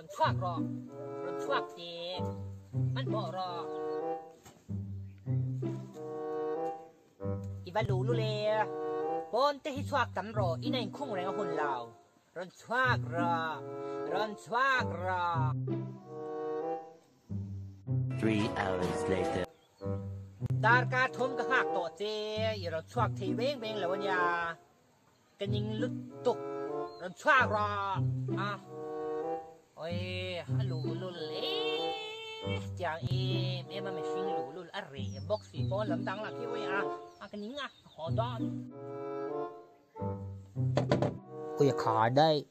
Rawn chhuak rawh, rawn chhuak teh, hmanhmawh rawh. I va luh lul e, pawn te hi chhuak tam rawh, ina inkhung reng a hun lo. Rawn chhuak rawh, rawn chhuak rawh. Darkar thum ka nghak tawh che, i rawn chhuak thei veng veng lo ania. Ka ning lutuk rawn chhuak rawh a oi a luhlul e tiang em em a mihring luhlul a reh bawk si pawn lam dang lah khi oi a a ka ning a ka haw dawn. Ui a khar daih.